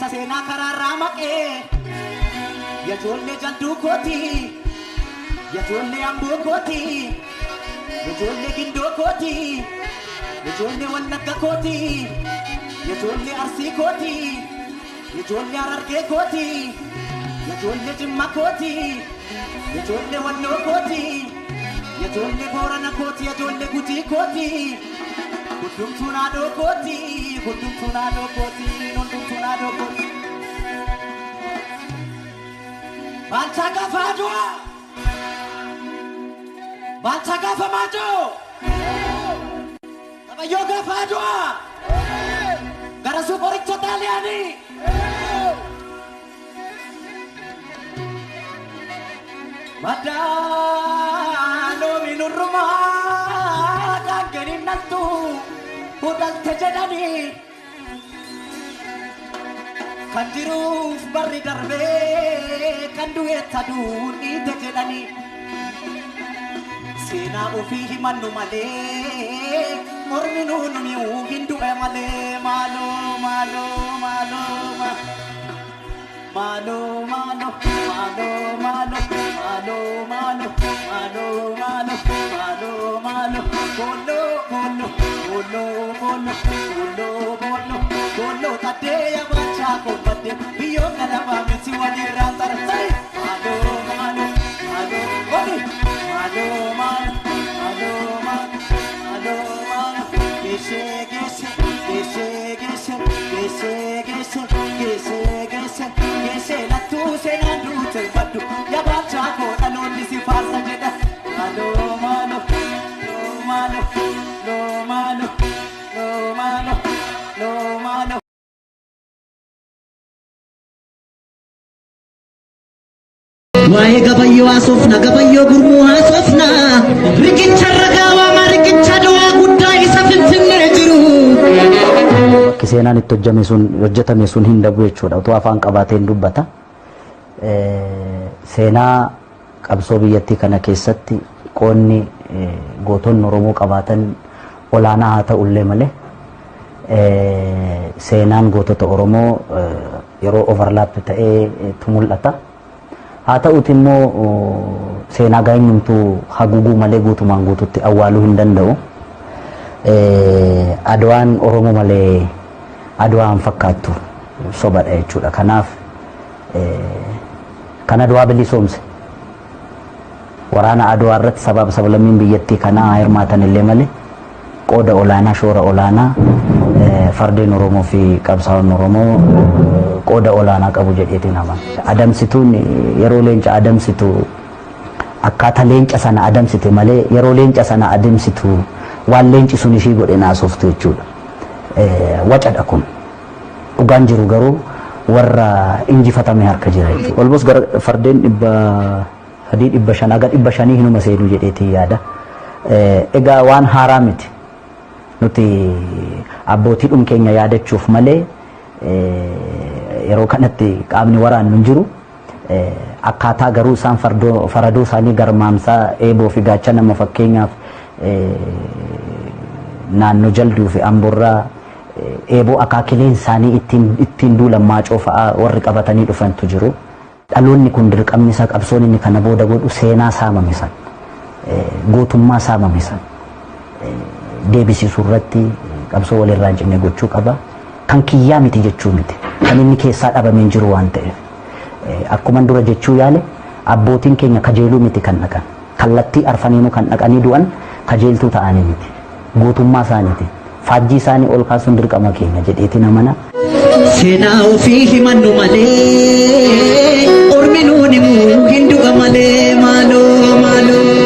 Isa seenaa karaarraa maqee, yajoollee jalduu kooti, yajoollee amboo kooti, yajoollee gindoo kooti, yajoollee wallagga kooti, yajoollee arsii kooti, yajoollee harargee kooti, yajoollee jimma kooti, yajoollee walloo kooti, yajoollee boorana kooti, yajoollee gujii kooti. Hundumtuu naadoo kooti, hundumtuu naadoo kooti, hundumtuu naadoo kooti. Baalchaa gaafa Adwaa! Baalchaa gaafa Maajoo! Gabayyoo gaafa Adwaa! Garasuu qoricha Xaaliyaanii! Maddaa loomi nurrumaa gaangeen naltu hudhalte jedhanii kan jiruuf barri darbee kan du'eetta duun dhiite jedhanii seenaa ofii himannu malee mormi nuun mi'uu hin du'e malee maaloo maaloo maaloo maaloo maaloo maaloo maaloo maaloo maaloo maaloo maaloo maaloo maaloo booloo booloo booloo booloo booloo booloo booloo taddee yaabachaa kobbadde biyyoo kalamaa miti walirraa tarsee maaloo maaloo maaloo oli maaloo maaloo maaloo maaloo maaloo maaloo geeshee geeshee geeshee geeshee geeshee geeshee geeshee geeshee geeshee lattuu seenaan duute baddu yaabachaa koo dhaloonni si faarsa jedha maaloo maaloo maaloo maaloo maaloo maaloo maaloo. Waa'ee gabayyoo haasofna, gabayyoo gurmuu haasofna. Riqicha ragaa waama, riqicha du'aa guddaa isa finfinnee jiru. Bakki seenaan itti hojjame sun hojjetame sun hin dabu jechuudha. Utuu afaan qabaateen dubbata. Seenaa qabsoo biyyattii kana keessatti qoonni gootonni Oromoo qabaatan olaanaa haa ta'ullee malee seenaan gootota Oromoo yeroo overlap ta'eetu mul'ata. Haa ta'uti immoo seenaa gaanyumtuu haguuguu malee guutumaan guututti awwaaluu hin danda'u. Adwaan Oromoo malee Adwaa hin fakkaattu sobadha jechuudha. Kanaaf kan Adwaa bilisoomse waraana Adwaa irratti sabaaf sablammiin biyyattii kanaa hirmaatan illee malee qooda olaanaa shoora olaanaa fardeen Oromoo fi qabsaa'onni Oromoo qooda olaanaa qabu jedheetiin amana. Adamsituun yeroo leenca adamsitu akkaataa leenca sana adamsite malee yeroo leenca sana adamsitu waan leenci sun ishii godhe naasoftu jechuudha. Wacadha kun. Dhugaan jiru garuu warra injifatame harka jira jechuudha. Almost gara fardeen 300 500 haga 500 hinuma seenuu jedheetiin yaada. Egaa waan haaraa miti. Nuti abbootii dhum keenya yaadachuuf malee yeroo kanatti qaamni waraannu hin jiru. Akkaataa garuu isaan faradoo isaanii garmaamsaa eeboo fi gaachana amma fakkeenyaaf naannoo jalduu fi amborraa eeboo akaakileen isaanii ittiin duulan maacoo fa'aa warri qabatanii dhufantu jiru. Dhaloonni kun dirqamni isaa qabsoon inni kana booda godhu seenaa saamame san gootummaa saamame san deebisisuu irratti qabsoo walirraa hin cinne gochuu qaba. Kan kiyyaa miti jechuu miti. Kan inni keessaa dhabamee hin jiru waan ta'eef. Akkuman dura jechuu yaale abbootiin keenya kajeeluu miti kan dhaqan. Kallattii arfaniinuu kan dhaqanii du'an kajeeltuu ta'anii miti. Gootummaa isaaniiti. Faajjii isaanii ol kaasuun dirqama keenya jedheetiin amana. Seenaa ofii himannu malee ormi nuun himuu hin du'a malee maaloo maaloo.